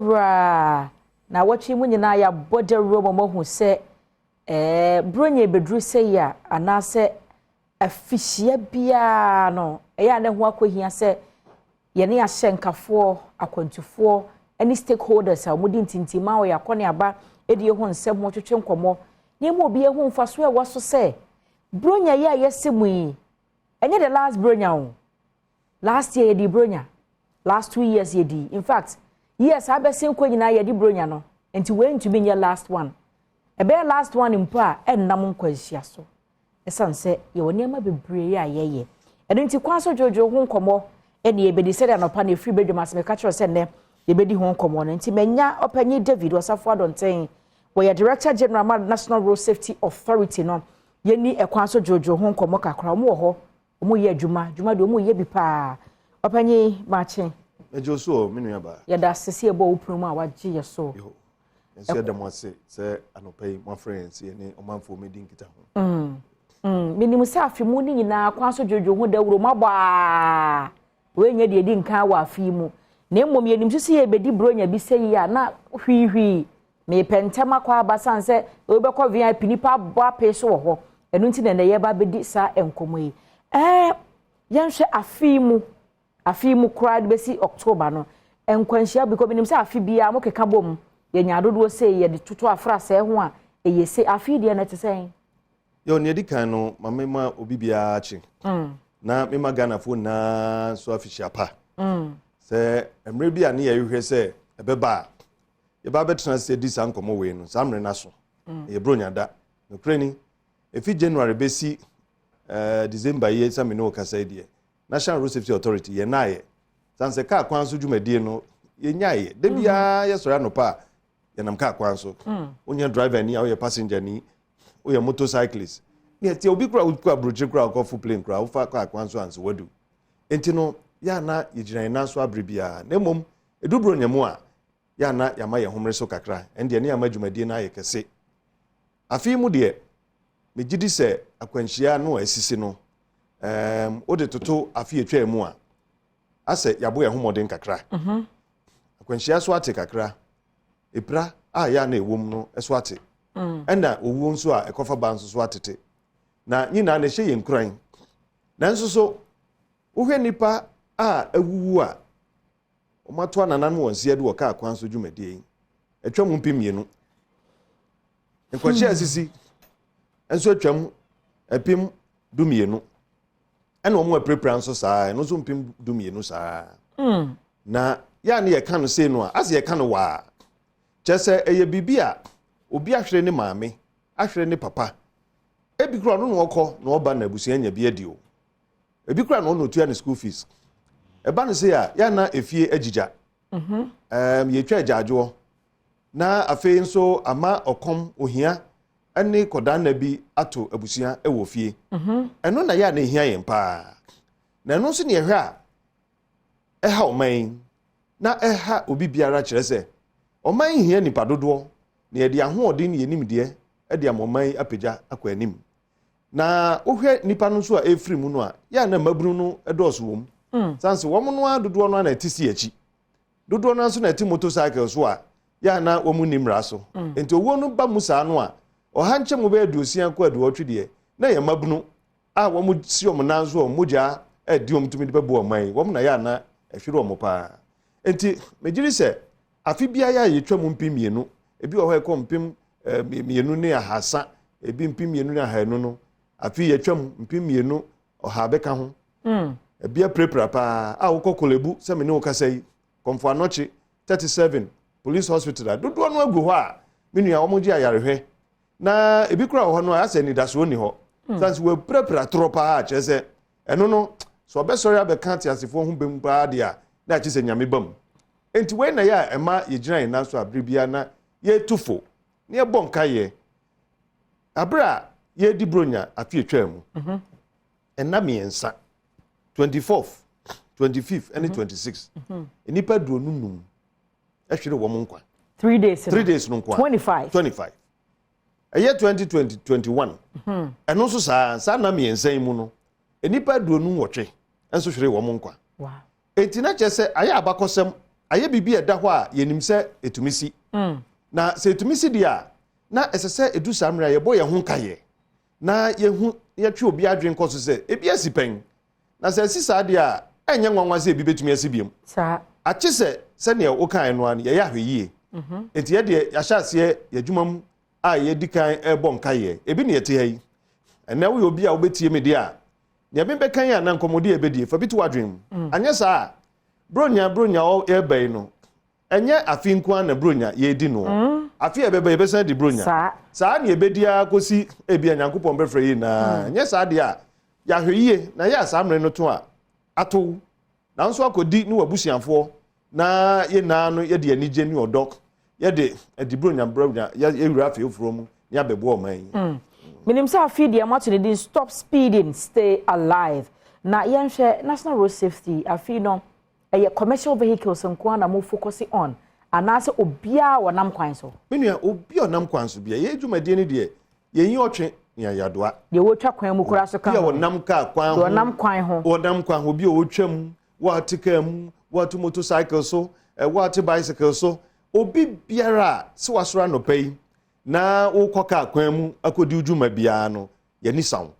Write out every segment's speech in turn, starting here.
Raa na wɔtwe mu nyinaa yɛabɔ dawuro ma moahu sɛ ɛɛ Buronya ebeduru sɛ yi a, anaasɛ afihyia biara no, ɛyɛ a ne ho akɔhia sɛ yɛne ahyɛnkafoɔ, akwantufoɔ ne stakeholders a wɔde ntintima a wɔyɛ akɔneaba de ho nsɛm ho twetwe nkɔmmɔ na emu obi ehu mfaso a ɛwɔ so sɛ Buronya yi a yɛsi mu yi, ɛnyɛ the last Buronya o. Last year yɛdi Buronya, last 2 years yɛdi, in fact years abɛsen kɔ nyinaa yɛdi Buronya no, nti wei ntumi nyɛ last one. Ɛbɛyɛ last one mpo a, ɛnnam nkwanhyia so, ɛsiane sɛ yɛwɔ nneɛma bebree a yɛyɛ. Ɛno nti kwan so dwodwo ho nkɔmmɔ ɛne yɛbɛdi. Sɛdeɛ anɔpa no ɛfiri bɛdwam ase meka kyerɛ sɛ nnɛ yɛbɛdi ho nkɔmmɔ no, nti manya ɔpanyin David Ɔsafo Adɔnten, wɔyɛ Director General ma National Road Safety Authority no. Yɛni ɛkwan so dwodwo ho nkɔmmɔ kakra. Wɔn wɔ hɔ, wɔn yɛ adwuma, adwuma deɛ wɔn yɛ bi paa. Ɔpanyin, maakye. Ɛgye so, me nua baa. Yɛda ase sɛ yɛbɔ wo pono mu a wagye yɛ so. Nso yɛda mo ase sɛ anɔpa yi moafrɛ yɛn sɛ yɛne ɔmanfoɔ mɛdi nkita ho. Menim sɛ afe mu no nyinaa kwan so dwodwo ho dawuro mabɔ a, wɔnyɛ deɛ di nkan wɔ afe yi mu, na mmom yɛnim nso sɛ yɛbɛdi Buronya bi sɛ yi a, na hwiihwii mepɛ ntɛm akɔ aba san sɛ wobɛkɔ VIP, nipa abɔ apee so wɔ hɔ. Ɛno nti na ɛnɛ yɛba bɛdi saa nkɔmmɔ yi. Yɛnhwɛ afe yi mu, afe yi mu koraa de bɛsi October no, nkwanhyia bi kɔ. Menim sɛ afe biara mokeka bom yɛnya adodoɔ sei, yɛde toto afrasɛɛ ho a ɛyɛ se afe yi deɛ no ɛte sɛn? Yɛ nea ɛdi kan no, ma mema obi biara kye na mema Ghanafoɔ nyinaa nso afihyia pa sɛ mmerɛ bi a ne yɛhwehwɛ sɛ ɛbɛba a yɛba bɛtena sɛ di saa nkɔmmɔ wei no, saa mmerɛ no so ɛyɛ Buronya da. Nokorɛ ni, ɛfi January bɛsi December yi, sɛ me ne wo kasa yi deɛ, National Road Safety Authority yɛn naayɛ san sɛ kaa kwan so dwumadie no yɛnyaeɛ. Da biara yɛsɔre anɔpa a, yɛnam kaa kwan so. Wonyɛ driver ni a, woyɛ passenger ni, woyɛ motorcyclist ne ɛte obi kura wokɔ aburokyire kura, wokɔ plane kura, wofa kaa kwan so anso wadu. Nti no yɛ ana yɛgyina yɛn nan so abere biara, na mmom edu Buronya mu a, yɛ ana yɛama yɛn homere so kakra. Ɛn deɛ ne yɛama dwumadie no ayɛ kɛse. Afei mu deɛ, megye di sɛ akwanhyia no a esisi no, wode toto afe etwa mu a, asɛ yɛabɔ yɛn ho mmɔden kakra. Akwanhyia so ate kakra, epira a yɛ ana ɛwɔ mu no so ate, ɛna owuo nso a ɛkɔfa ba nso so atete, na nyinaa na ɛhyɛ yɛn nkuran. Nanso so wohwɛ nipa a awuwu a wɔato anananom wɔn nsia de wɔ kaa kwan so dwumadie yi, atwa mu 2000. Nkwanhyia asisi nso atwam 12,000, ɛna wɔn apirapira nso saa, ɛno nso 12,000 saa. Na yɛa ne yɛka no sei no a, asɛ yɛka no waa kyerɛ sɛ ɛyɛ biribi a obi ahwere ne maame, ahwere ne papa. Ebi kura ɔno na ɔkɔ na ɔba na abusua nya bi adi o, ebi kura na ɔno otua ne school fees. Ɛba no sei a, yɛana efie agyigya, yɛtwa agyaadwoɔ, na afei nso ama ɔkɔm, ohia ne kɔdanna bi ato abusua wɔ fie. Ɛno na yɛ a na ehia yɛn paa, na ɛno nso ne yɛhwɛ a ɛha ɔman yi na ɛha obi biara, kyerɛ sɛ ɔman yi hia nipa dodoɔ na yɛde ahoɔden ne yɛnim deɛ de ama ɔman yi apagya akɔ anim. Na wohwɛ nipa no nso a ɛfiri mu no a, yɛ a na mmabunu no dɔɔso wɔ mu, sanse wɔn no ara dodoɔ no ara na ɛte si akyi, dodoɔ no nso na ɛte motorcycle so a yɛ a na wɔn ni mmara so. Nti owuo no ba mu saa no a, 60 kɔ 80 deɛ na yɛ mmabunu a wɔn si wɔn nan so a wɔn mogya ɛdi wɔn tumi de bɛbu ɔman yi, wɔn na yɛ a na ɛhwere wɔn paa. Nti megyere sɛ afe biara a yɛtwa mu 2000, ebi wɔ hɔ ɛkɔ 2300, ebi 2200 no, afe yɛtwa mu 2100 bɛka ho. Ebi apirapira paa a wokɔ Korle Bu, sɛ me ne wo kasa yi, Kɔmfo Anɔkye 37 Police Hospital a, dodoɔ no agu hɔ a me nua wɔn gye ayarehwɛ, na ebi kura wɔ hɔ no a asɛ anidasoɔ ni hɔ, sansi wɔapirapira torɔ paa, kyerɛ sɛ ɛno no sɛ ɔbɛsɔre abɛka teasefoɔ ho bɛm paa deɛ a, na akyerɛ sɛ Nyame ba mu. Nti wei na yɛ a ɛma yɛgyina yɛn nan so abere biara na yɛtu fo na yɛbɔ nkayɛ. Abere a yɛredi Buronya afe atwa mu ɛna 3, 24th, 25th ɛne 26, nnipa 25 ɛhwere wɔn nkwa. 3 days. 3 days no nko. 25. 25. Ɛyɛ 2021, ɛno nso saa saa nna 3 yi mu no, nnipa 28 nso hwere wɔn nkwa. Eti na kyerɛ sɛ ayɛ abakɔsɛm. Ayɛ biribi a ɛda hɔ a yɛnim sɛ ɛtumi si. Na sɛ ɛtumi si deɛ a, na ɛsɛ sɛ ɛdu saa mmerɛ a yɛbɔ yɛn ho nkayɛ na yɛhu yɛtwe obi adwene kɔ so sɛ ebi asi pɛn. Na sɛ asi saa deɛ a, ɛnyɛ nwanwa sɛ ebi bɛtumi asi biom. Akye sɛ sɛdeɛ wokaeɛ no ara no, yɛyɛ ahwɛyie. Enti yɛdeɛ yɛahyɛ aseɛ yɛn adwuma mu a yɛdi kan rebɔ nkayɛ. Ebi na yɛte ha yi. Ɛnnɛ woyɛ obi a wobɛtie me deɛ a, nea mebɛka yi anaa nkɔmmɔdi a yɛbɛdie, fa bi to w'adwene mu. Anyɛ saa a, Buronya Buronya a yɛreba yi no, ɛnyɛ afe nko ara na Buronya yɛredi no. Afe a ɛbɛba yɛbɛsan adi Buronya. Saa na yɛbɛdi ara kɔsi ebia Nyankopɔn bɛfrɛ yɛn nyinaa. Ɛnyɛ saa deɛ a, yɛahwɛ yie na yɛ a saa mmere no to a, ato wo. Nanso akɔdi ne w'abusuafoɔ na yɛn nyinaa no yɛde anigye ne ɔdɔ yɛde adi Buronya Buronya yɛwura afe foforɔ mu na yɛabɛboa ɔman yi. Menim sɛ afe deɛ moato ne din Stop Speeding, Stay Alive. Na yɛnhwɛ National Road Safety afe no, ɛyɛ commercial vehicles nko ara na mo focus on anaasɛ obiara wɔnam kwan so? Me nua, obi a ɔnam kwan so bia, yɛn dwumadie no deɛ, yɛnyi ɔtwe ne ayadoa. Deɛ wɔtwa kwan mu koraa so ka ho. Obi a ɔnam kaa kwan ho. Deɛ ɔnam kwan ho. Ɔnam kwan ho, obi a ɔtwa mu, wɔate kaa mu, wɔate motorcycle so, wɔate bicycle so, obi biara a sɛ wasɔre anɔpa yi na wokɔ kaa kwan mu akɔdi wo dwuma biara no, yɛni sa wo.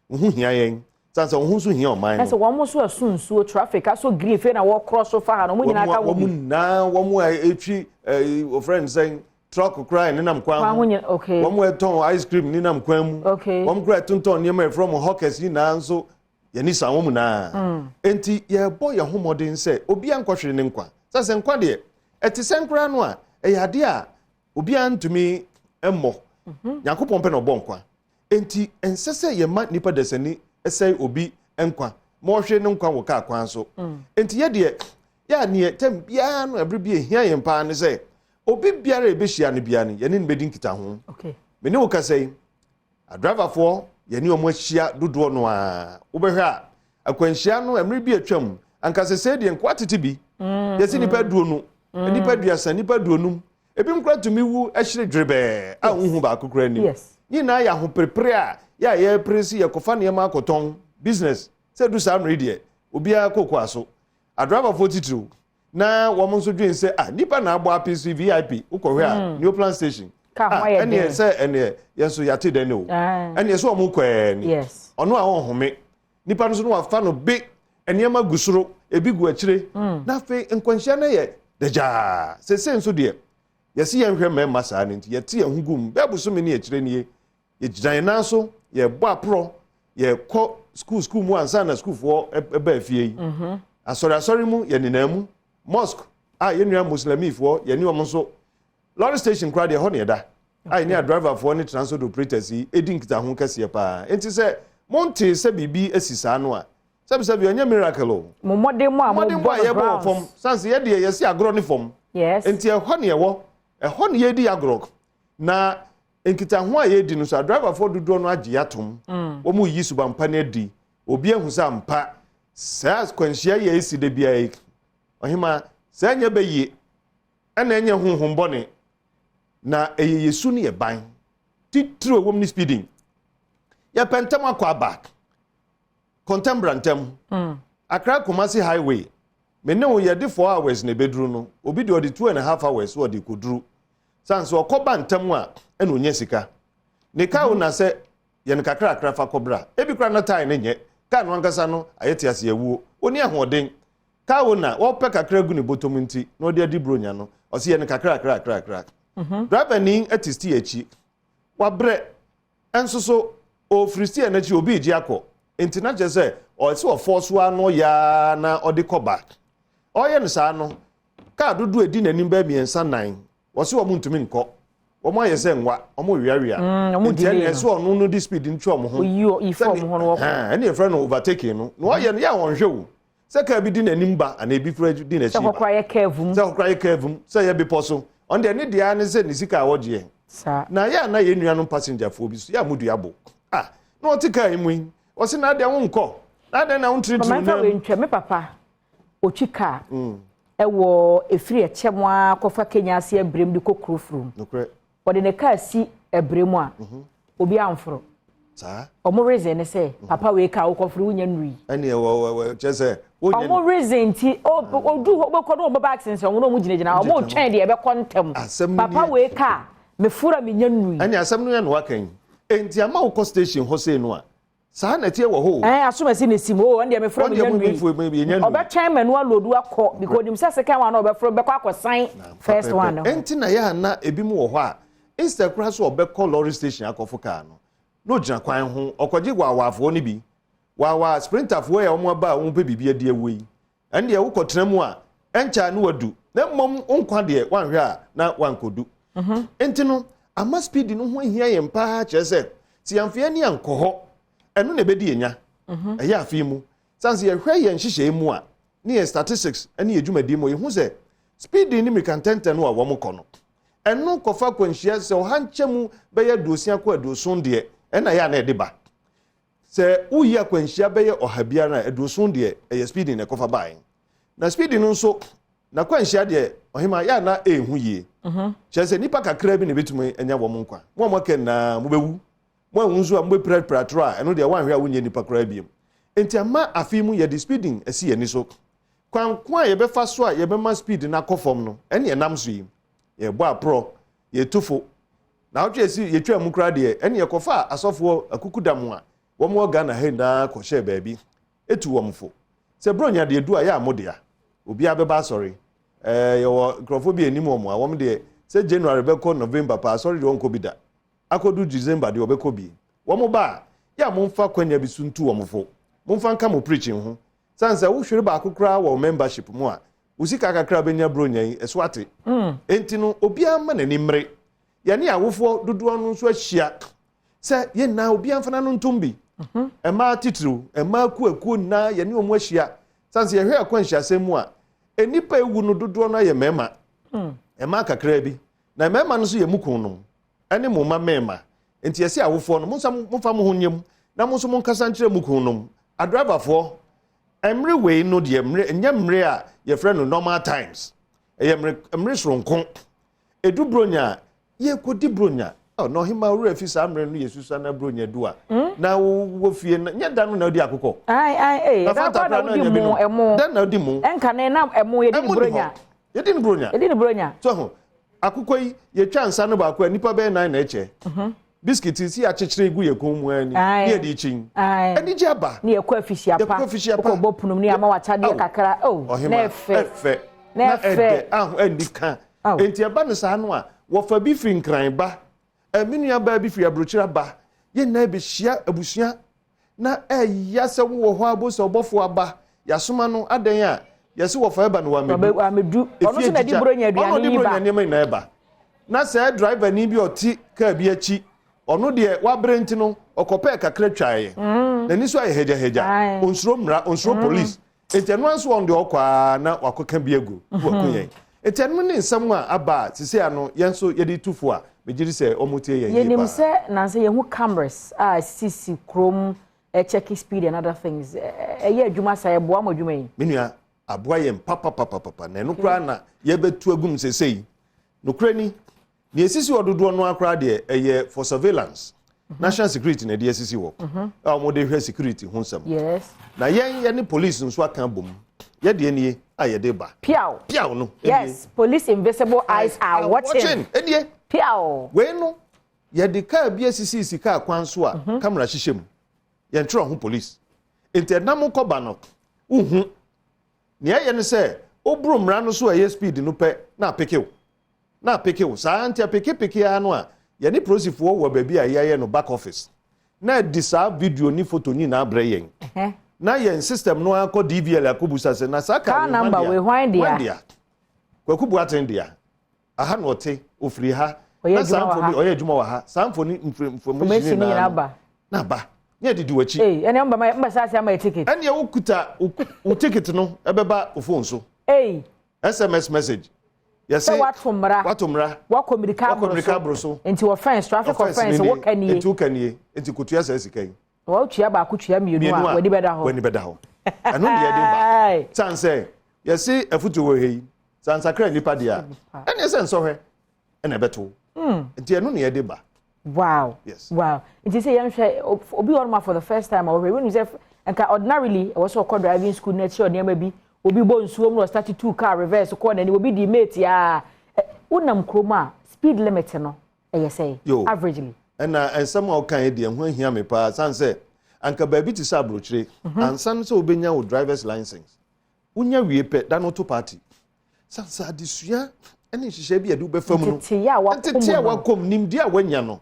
Wo ho hia yɛn. Sane sɛ wo ho nso hia ɔman no. Ɛsɛ wɔn nso ɛso nsuo, traffic asɔ green fei na wɔkorɔ so fa ha no, wɔn nyinaa ka ho bi. Wɔn nyinaa, wɔn a ɛtwi ɛɛ wɔfrɛ no sɛn, truck koraa nenam kwan ho. Wɔn a ɛtɔn ice cream nenam kwan mu. Wɔn koraa ɛtontɔn nneɛma ɛfrɛ wɔn hawkers nyinaa nso, yɛni sa wɔn nyinaa. Enti yɛrebɔ yɛn ho mmɔden sɛ obiara nkɔhwere ne nkwa. Sɛ sɛ nkwa deɛ, ɛte sɛn koraa no a, ɛyɛ adeɛ a obiara ntumi mmɔ. Nyankopɔn pɛ na ɔbɔ nkwa. Enti ɛnsɛ sɛ yɛma nnipa dasani sɛe obi nkwa ma ɔhwere ne nkwa wɔ kaa kwan so. Enti yɛ deɛ, yɛ a neɛ tɛm biara no ɛberɛ bi a ɛhia yɛn paa ne sɛ obi biara a yɛbɛhyia no biara no yɛne no bɛdi nkitaho. Me ne wo kasa yi, adriverfoɔ yɛne wɔn ahyia dodoɔ no ara. Wobɛhwɛ a, akwanhyia no mmerɛ bi atwam, anka sesei deɛ nkoa tete bi. Yɛsi nnipa 20, nnipa 30, nnipa 50. Ebinom koraa tumi wu hyere dwerebɛɛ a wonhu baako koraa anim. Ne nyinaa yɛ ahoperepere a yɛ a yɛrepere sɛ yɛkɔfa nneɛma akɔtɔn, business. Sɛ edu saa mmere yi deɛ, obiara kɔ kɔ aso. Adraivafoɔ titiriw na wɔn nso dwen sɛ, ah, nnipa na abɔ ape so yi, VIP, wokɔhwɛ a, Neoplan station. Ah, ɛneɛ sɛ ɛneɛ yɛn nso yɛate dɛn o. Ɛneɛ sɛ wɔn kɔ ɛɛ ni. Ɔno a ɔnhome. Nipa no nso no wafa no be nneɛma gu soro, ebi gu akyire. Na afei nkwanhyia no yɛ dagyaa. Seesei nso deɛ, yɛse yɛnhwɛ mmarima saa no nti, yɛte yɛn ho gu mu. Bɛɛ bosome ne akyire nie, yɛgyina yɛn nan so, yɛbɔ aporɔ, yɛkɔ sukuu sukuu mu ansa na sukuufoɔ ba afie yi. Asɔre asɔre mu, yɛnenam mu. Mosque a yɛn nua Muslimifoɔ, yɛne wɔn nso. Lorry station koraa deɛ, ɛhɔ na yɛda. A yɛne adriverfoɔ ne transport operators yi di nkitaho kɛseɛ paa. Enti sɛ montee sɛ biribi asi saa no a, sɛbisɛbi ɛnyɛ miracle o. Mo mmɔdemmɔ a Mmɔdemmɔ mobɔ a no yɛbɔ wɔ grounds. fam, sane sɛ yɛdeɛ yɛse agorɔ ne fam. Enti ɛhɔ ne yɛwɔ, ɛhɔ ne yɛredi agorɔ. Na nkitaho a yɛredi no nso, adriverfoɔ dodoɔ no agye atom. Wɔreyi suban pa no adi. Obi ahu sɛ ampa, saa akwanhyia yi a ɛsi da biara yi, ɔhemaa, sɛ ɛnyɛ bɛyie, ɛna ɛnyɛ honhom bɔne, na ɛyɛ yɛ su ne yɛ ban. Titiriw ɛwom ne speeding. Yɛpɛ ntɛm akɔ aba. Kɔntɛm bra ntɛm. Accra Kumasi highway, me ne wo yɛde 4 hours na ɛbɛduru no, obi deɛ ɔde 2.5 hours ɔde kɔduru. Sane sɛ ɔkɔba ntɛm a ɛna ɔnya sika. Ne kaa wo na sɛ yɛ no kakrakra fa kɔbra. Ebi koraa na tae no nyɛ. Kaa no ankasa no ayɛ te ase awuo. Ɔnni ahoɔden. Kaa wo na wɔpɛ kakra gu ne bɔtɔm nti na ɔde adi bronya no, ɔse yɛ no kakrakrakrakra. Driver ni te steer akyi, wabrɛ, nso so ɔfiri steer no akyi obi regye akɔ, nti na kyerɛ sɛ ɔse ɔfɔɔ so ara na ɔyɛ ara na ɔde kɔ back. Ɔreyɛ no saa no, kaa dodoɔ a ɛdi n'anim bɛyɛ mmiɛnsa nnan, wɔse wɔn ntumi nkɔ, wɔn ayɛ sɛ nwa, wɔn weawea, nti ɛnna ɛsɛ ɔno no de speed no twa wɔn ho, sɛdeɛ ɛnna yɛfrɛ no overtaking no, na ɔyɛ no yɛ a ɔnhwɛ o. Sɛ kaa bi di n'anim ba anaa ebi kura di n'akyi ba. Sɛ kɔkora yɛ curve mu. Sɛ kɔkora yɛ curve mu, sɛ ɛyɛ bepɔ so. Ɔno deɛ ne deɛ ara ne sɛ ne sika a ɔgyeɛ. Saa. Na yɛ a na yɛn nuanom pasengyafoɔ bi so yɛ a modua bo. Ah, na ɔte kaa yi mu yi, ɔse na adɛn wonkɔ? Na adɛn na wontenetene Mama mfa wo wei nan mu? ntwa, me papa ɔtwi kaa ɛwɔ ɛfiri Ɛkyɛm ara kɔfa Kenya ase Abirem de kɔ Kurofurom. Nokorɛ. Ɔde ne kaa si Abirem a, obiara mforo. Saa. Ɔmo reason ne sɛ, papa wei kaa wokɔforo wonya nnuru yi. Ɛneɛ wɔ wɔ kyerɛ sɛ Ɔmo reason nti odu hɔ bɛkɔ no, ɔmo bɛba accident, ɔmo na ɔmo gyinagyina, ɔmo twɛn deɛ ɛbɛkɔ ntɛm. Papa wei kaa mefura menya nui. Ɛne asɛm no yɛ no waka yi, enti ama wokɔ station hɔ sei no a, saa na ɛteɛ wɔ hɔ o. Asomasi na esi mu o, ɔno deɛ mefura menya nui, ɔbɛtwɛn mɛnu alodu akɔ because onim sɛ second one na ɔbɛforo bɛkɔ akɔsan first one no. Enti na yɛ ana ebi mu wɔ hɔ a, instead koraa so ɔbɛkɔ lorry station akɔfo kaa no, na ogyina kwan ho ɔkɔgye waawaafoɔ no bi, waawaa sprinterfoɔ yɛ wɔn aba a wɔn pɛ biribi adi awu yi. Ɛn deɛ wokɔtena mu a, ɛnkyɛ ne wadu, na mmom nkwa deɛ, wanhwɛ a na wankɔdu. Nti no ama speed no ho ahia yɛn paa, kyerɛ sɛ si yɛmfa ani ankɔ hɔ, ɛno na ɛbɛdi yɛn nya. Ɛyɛ afei mu san sɛ yɛhwɛ yɛn nhyehyɛe mu a, ne yɛn statistics ne yɛn dwumadie mu, yɛhu sɛ speeding ne mmirika ntɛntɛn no a wɔn kɔ no, ɛno kɔfa kwanhyia sɛ 100 nkyɛn mu bɛyɛ 50 kɔ 70 deɛ, ɛna yɛ a na ɛde ba sɛ woyi akwanhyia bɛyɛ 100 biara a, 70 deɛ ɛyɛ speeding na ɛkɔfa baeɛ. Na speeding no nso na kwanhyia deɛ, ɔhema, yɛ ana ɛnhu yie, kyerɛ sɛ nipa kakra bi na ebɛtumi anya wɔn nkwa. Mo a mo aka nyinaa mobɛwu, mo a nso a mobɛpirapira toro a, ɛno deɛ woanhwɛ a wonyɛ nipa koraa biem. Nti ama afei mu yɛde speeding asi yɛn ani so. Kwan ko a yɛbɛfa so a yɛbɛma speed no akɔ fam no, ɛne ɛnam so yi, yɛbɔ aporɔ, yɛtu fo na awotwe esi yɛtwa mu koraa deɛ, ɛne yɛkɔfa asɔfoɔ akukudam a wɔn wɔ Ghana ha nyinaa kɔhyɛ baabi etu wɔn fo sɛ Buronya deɛ du a yɛ a mo dea obiara bɛba asɔre. Yɛwɔ nkurɔfoɔ bi anim wɔn a wɔn deɛ sɛ January bɛkɔ November pa, asɔre deɛ wɔnkɔ bi da, akɔdu December deɛ wɔbɛkɔ bi. Wɔn ba a, yɛ a momfa kwanya bi so ntu wɔn fo, momfa nka mo preaching ho, san sɛ wohwere baako koraa wɔ membership mu a, wo sika kakra bɛnya Buronya yi ɛso ate. Enti no obiara ma n'ani mmere. Yɛne awofoɔ dodoɔ no nso ahyia sɛ yɛn nyinaa obiara mfa n'ano ntom bi. Mmaa titiriw, mmaa kuakuo nyinaa, yɛne wɔn ahyia, san sɛ yɛhwɛ akwanhyiasɛm mu a, nnipa ewu no dodoɔ no ayɛ mmarima, mmaa kakraa bi, na mmarima no nso yɛ mu kun nom ɛne mo mma mmarima. Nti yɛsɛ awofoɔ no, mo nsa momfa mo ho nyɛ na mo nso monkasa nkyerɛ mu kun nom. Adriverfoɔ, mmerɛ wei no deɛ, mmerɛ nyɛ mmerɛ a yɛfrɛ no normal times, ɛyɛ mmerɛ mmerɛ soronko. Edu Bronya a, yɛkɔdi Bronya. Ɔ na ɔhema owura fi saa mmerɛ no yɛ susa na Bronya du a, na wɔ fie na nyɛ da no na ɔdi akokɔ. Ai ai ee. Na Fanta na kora na anya bi no. Ɛmo dɛn na ɔdi mu? Ɛnka ne na ɛmo yɛdi ne Ɛmo ni Bronya. Hɔ yɛdi ne Bronya. Yɛdi ne Bronya. So ho akokɔ yi, yɛtwa nsa no baako a, nipa bɛyɛ nan na ɛkyɛ. Bisikiti si akyekyere gu yɛ kɔn mu ani ne yɛde kyin. Ɛde gye aba. Ne yɛkɔ afihyia pa. Yɛkɔ afihyia pa. Wokɔ bɔ punum ne ama wakyadeɛ Aw. kakra oh. Ɔhema, na ɛfɛ. Ɛfɛ. Na na ɛfɛ. Ɛdɛ aho ɛndi ka. Aw. Nti ɛba no saa no a, wɔfa bi firi Nkran ba, ɛmi nua baa bi firi aburokyire aba, yɛn nyinaa bɛhyia abusua na ɛya sɛ wowɔ hɔ abo sɛ ɔbɔfo aba, yɛasoma no adan a yɛsɛ wɔfa ɛba no wamedu. Wamedu. Ɔno nso na di Buronya ɔno aduane de yi Buronya ba. nneɛma nyinaa ɛba, na sɛ driver ni bi ɔte kaa bi akyi, ɔno deɛ wabere nti no ɔkɔpɛɛ kakra twaeɛ, n'ani so ayɛ hagyahagya. Onsuro mmara, onsuro police, nti ɛno nso wɔn deɛ ɔkɔ a na wakɔka bi agu na wako yɛn. Nti ɛno ne nsɛm a aba a sisi ano yɛn nso yɛde tu fo a, megye di sɛ wɔn tie yɛn yie Yɛnim paa. Sɛ nansa yɛhu cameras a sisi kurom, check speed and other things. Ɛyɛ adwuma sa, ɛboa mo adwuma yi? Me nua, aboa yɛn papapapapa, na ɛno koraa na yɛbɛtu agum sesei. Nokorɛ ni, nea esisi hɔ dodoɔ no akora deɛ, ɛyɛ for surveillance, national security na ɛde asisi hɔ a wɔde hwɛ security ho nsɛm. Na yɛn yɛne police nso aka bom, yɛdeɛ nie a yɛde ba. Piaw. Piaw no. Yes, police invisible eyes are watching. Ɛnie. Piaw. Wei no, yɛde kaa bi asisi kaa kwan so a camera hyehyɛ mu, yɛntwerɛ ho police, nti ɛnam kɔba no, wohu nea ɛyɛ no sɛ woboro mmara no so a, ɛyɛ speed no pɛ na apekew na apekew saa. Nti apekepeke ara no a, yɛne polisifoɔ wɔ baabi a yɛayɛ no back office na ɛde saa video ne photo nyinaa brɛ yɛn, na yɛn system no akɔ DVLA akɔbusa sɛ na saa car number wei, hwan dea? Dea Kwaku Boateng dea, aha na ɔte, ofiri ha. Ɔyɛ Na saa adwuma wɔ mfoni ha. ɔyɛ adwuma wɔ ha, saa mfoni information information nyinaa nyinaa no ba. Na ba ne yɛde di w'akyi. Ee, ɛnna mbɛ mbɛ sa ase ama yɛ ticket. Ɛnneɛ wokuta wo ticket no, ɛbɛba wo phone so. Ee. SMS message yɛsɛ sɛ wato mmara. Wato mmara. Wakɔ mirika. Wakɔ mirika aboro so. Nti offence, traffic offence, ni nie. Woka nie. Nti woka nie, nti kotua saa sika yi. Wɔtua baako, tua mmienu a, w'ani bɛda hɔ. W'ani bɛda hɔ. Ɛno ne yɛde ba san sɛ yɛse afotu wɔ ha yi sansakra nipa deɛ a, ɛneɛ sɛ nsɔhwɛ ɛna ɛbɛto, nti ɛno ne yɛde ba. Wow. Yes. Wow, nti sɛ yɛnhwɛ obi wɔ ma for the first time a wɔhwɛ, wɔnim sɛ Nka ordinarily ɛwɔ sɛ ɔkɔ driving school na ɛkyerɛ nneɛma bi. Obi bɔ nsuo mu na ɔstart tu car reverse kɔɔ n'ani, obi di mate a wonam kurom a, speed limit no ɛyɛ sɛ averagely? Ɛna nsɛm a ɔka yi deɛ, ho ahia me paa, san sɛ anka baabi te sɛ aburokyire, ansa no sɛ wobɛnya wo drivers license, wonya wie pɛ da no to party, san sɛ adesua ɛne nhyehyɛ bi a yɛde wobɛfa mu no, nteteyɛ a wakɔ nteteyɛ a mu no. Wakɔm nimdeɛ a wanya no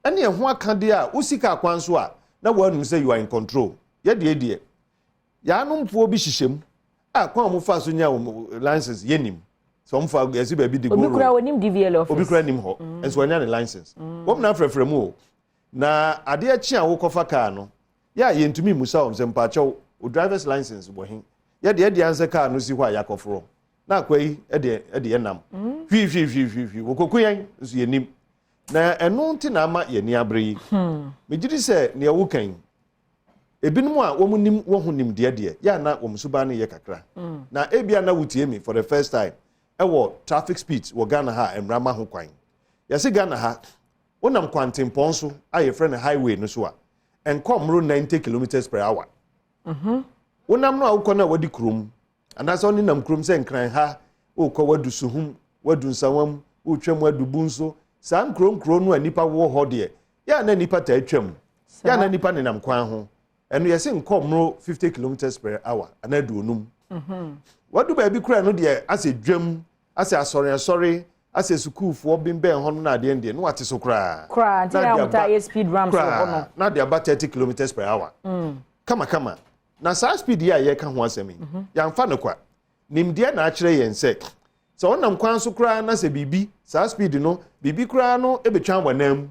ɛne ɛho aka deɛ a wosi kaa kwan so a, na woanum sɛ you are in control. Yɛdeɛ deɛ yɛanomfoɔ bi hyehyɛ mu a, kwan a wɔfa so nya wɔn license, yɛnim sɛ wɔmfa yɛsi baabi de obi go kura road. Onim DVLA office. Obi kura nim hɔ nso wanya ne license. Wɔn na afrɛfrɛ mu o, na adeɛ kye a wokɔfa kaa no yɛ a, yɛntumi musa wɔn sɛ, "Mpaakyɛw, o drivers license wɔ he?" Yɛde ɛde ansɛ kaa no si hɔ a, yɛakɔforɔ na akɔ yi ɛde yɛnam hwii hwii hwii hwii hwii wɔkɔku yɛn nso yɛnim. Na ɛno nti na ama yɛni abere yi. Megye di sɛ nea woka yi, ebinom a wɔn nim wɔn ho nimdeɛ deɛ yɛ ana wɔn suban no yɛ kakra. Na ebia na wotie mi for the first time ɛwɔ traffic speed wɔ Ghana ha a, mmara ma ho kwan. Yɛsi Ghana ha, wonam kwantempɔn so a yɛfrɛ no highway no so a, nkɔ mmoro 90 kilometres per hour. Wonam no a wokɔ no a wadi kurom anaasɛ wone nam kurom sɛ Nkran ha, wokɔ wadu Suhum, wadu Nsawam, wotwam adu Bunso, saa nkuro nkuro no a nipa wɔ hɔ deɛ, yɛ a na nipa taa twam, yɛ a na nipa nenam kwan ho, ɛno yɛsɛ nkɔ mmoro 50 kilometres per hour anaa 50. Wadu baabi kura no deɛ, asɛ dwam, asɛ asɔre asɔre, asɛ sukuufoɔ bembɛn hɔ no na adeɛ deɛ no wate so koraa. Koraa nti na de wɔn taa yɛ speed ramps wɔ hɔ no. Koraa na de aba 30 kilometres per hour kamakama. Na saa speed yi a yɛka ho asɛm yi, yɛamfa no kwa. Nimdeɛ na akyerɛ yɛn sɛ ɔnam kwan so koraa na sɛ biribi saa speed no, biribi koraa no ebɛtwa w'anan mu,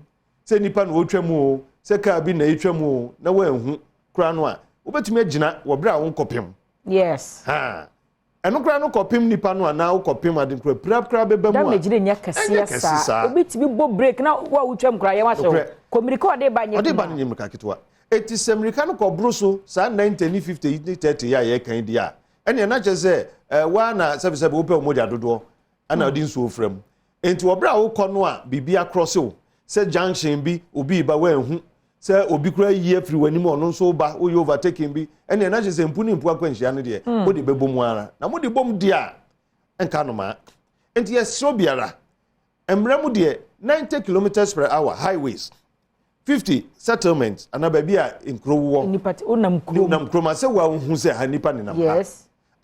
sɛ nipa na ɔretwa mu o, sɛ kaa bi na ɛretwa mu o, na wɔanhu koraa no a, wobɛtumi agyina wɔ berɛ a wonkɔpem. Ha ɛno koraa no, kɔpem nipa no anaa wokɔpem ade koraa, pira koraa bɛba mu a, damage ne nyɛ ɛnyɛ kɛseɛ kɛse saa. Saa. Obi tumi bɔ break na wo a wotwam koraa yɛn wahyɛ wo Nokorɛ. kɔmirika ɔde ba nyɛ Ɔde ba no nyɛ mmirika ketewa. Eti sɛ mmirika no kɔboro so saa 90 ne 50 ne 30 yɛ a yɛka yi deɛ a, ɛnea na kyerɛ sɛ waa na sɛbisɛbi wopɛ wo mogya dodoɔ ɛna ɔde nsuo fra mu. Enti wɔ berɛ a wokɔ no a, biribi akorɔ se wo sɛ junction bi, obi ba, woanhu sɛ obi kura yi afiri w'anim, ɔno nso ba, woyɛ overtaking bi, ɛnea na kyerɛ sɛ mpu ne mpu akwanhyia no deɛ, wode bɛbɔ mu ara na mode bɔ mu deɛ a, ɛnka nomaa. Enti yɛsrɛ biara, mmerɛ mu deɛ, 90 kilometres per hour highways, 50 settlement anaa baabi a nkuro wɔ. Nipa wonam kurom. Nam kurom a sɛ woahu sɛ ha nipa nenam ha.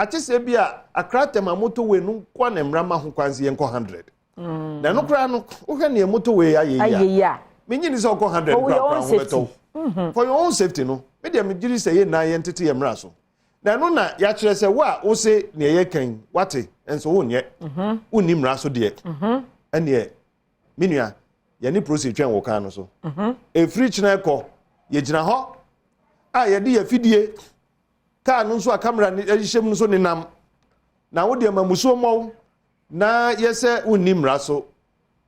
Ate sɛ bi a Accra Tema motorway no nkoa na mmara ma ho kwan sɛ yɛnkɔ 100. Na ɛno koraa no, wohwɛ nea motorway ayɛ ayɛ yi yi a, a, menyi ni sɛ ɔkɔ 100 For koraa your koraa own ho bɛtɔ wo. For your own safety no, me deɛ megye di sɛ yɛn nyinaa yɛntete yɛn mmara so. Na ɛno na yɛakyerɛ sɛ wo a wose nea yɛka yi wate nso wonyɛ, wonni mmara so deɛ, ɛneɛ me nua, yɛne polisi twɛn wɔ kan no so. Ɛfiri kyena kɔ, yɛgyina hɔ a yɛde yɛ fidie kaa no nso a camera ne ɛhyehyɛ mu nso nenam na wo deɛ ma musuo mmɔw na yɛsɛ wonni mmara so.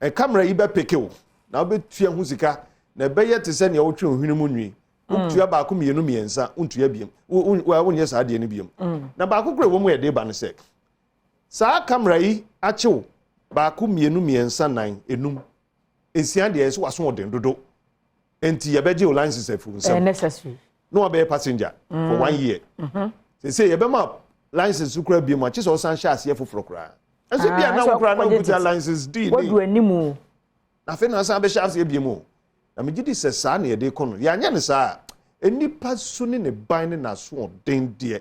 Ɛ camera yi bɛpeke wo na wobɛtua ho sika na ɛbɛyɛ te sɛ nea wotwe ohwene mu nwi. Wotua baako, mmienu, mmiɛnsa, wontua biem. Wonyɛ saa adeɛ no biem. Na baako kora wɔ mu a yɛde ba no sɛ saa camera yi akyew baako, mmienu, mmiɛnsa, nan, enum, nsia deɛ, ɛsɛ waso ɔden dodo nti yɛbɛgye wo license afiri wo nsam. Ɛyɛ necessary. Na wabɛyɛ passenger for one year. Sese yɛbɛma license kura bi mu a, kye sɛ ɔsan hyɛ aseɛ foforɔ koraa. Ɛsɛ bi a Ah, na sɛ wo koraa na ɔkɔgye wokuta tete. license D ne wadu anim o. Na afei na asan bɛhyɛ aseɛ bi mu o. Na megye di sɛ saa na yɛde kɔ no, yɛanyɛ no saa a, nipa so ne ne ban ne n'asoɔden deɛ,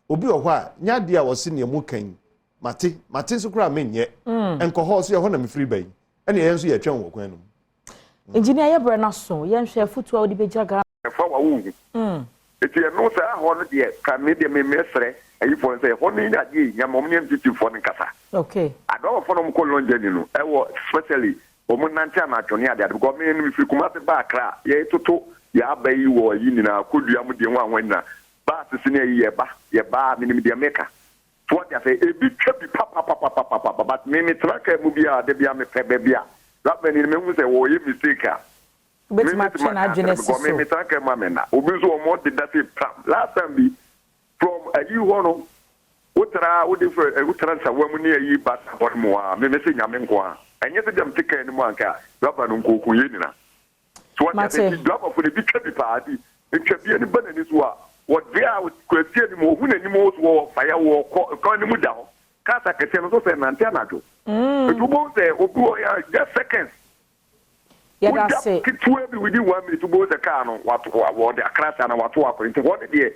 obi wɔ hɔ a nyɛ adeɛ a wɔse nea mu kan mate mate nso koraa menyɛ nkɔ hɔ so yɛ hɔ na mefiri ba yi, ɛne yɛn nso yɛtwɛn wɔ kwan no mu. Engineer, yɛbrɛ no so, yɛnhwɛ afotu a wode bɛgya Ghana. Ɛfa wa wo hu eti ɛno saa hɔ no deɛ, ka me deɛ me mɛsrɛ ayifoɔ no sɛ ɛhɔ no nyɛ adeɛ yi nyama ɔmo ne MTT foɔ no nkasa. Adɔwɔfoɔ no, ɔmo kɔ long journey no, ɛwɔ especially ɔmo nante anadwo ne adeade, because me no mefiri Kumase ba Accra, yɛtoto yɛaba yi wɔ ayi nyinaa kodua mu deɛ ho ahoa nyinaa baase si ne ayi, yɛba yɛba, menim deɛ meka so wɔde asɛ ebi twa bi papapapapapa. But me metena kaa mu bi a, de bia mepɛ baabi a driver ni no mehu sɛ wɔyɛ mistake a, wobɛtumi atwe n'adwene asi because me so. metena kaa mu amena obi nso wɔn deda se pam. Last time bi from ayi hɔ no, wotra wode fɛ wotra Nsawa mu ne ayi ba hɔ no mu a, me me se Nyame nko a ɛnyɛ sɛ deɛ mete kaa no mu anka driver no nkookun yɛ nyina so wɔde Mate. asɛ nti driver fo no ebi twa bi paa di ntwa bi ani ba n'ani so a. Wɔdze a kwasie no mu, ohu n'enyim o, so wɔwɔ faeɛ, wɔkɔ, kwan no mu da hɔ. Cars akɛseɛ no nso sɛ nante anadwo. Nti wobɛhu sɛ obi wɔ hɔ a just seconds. Yɛda Wogya ase. ketewa bi within one minute wobɛhu sɛ car no wato, wɔde akrase anaa wato akɔ. Nti hɔ no deɛ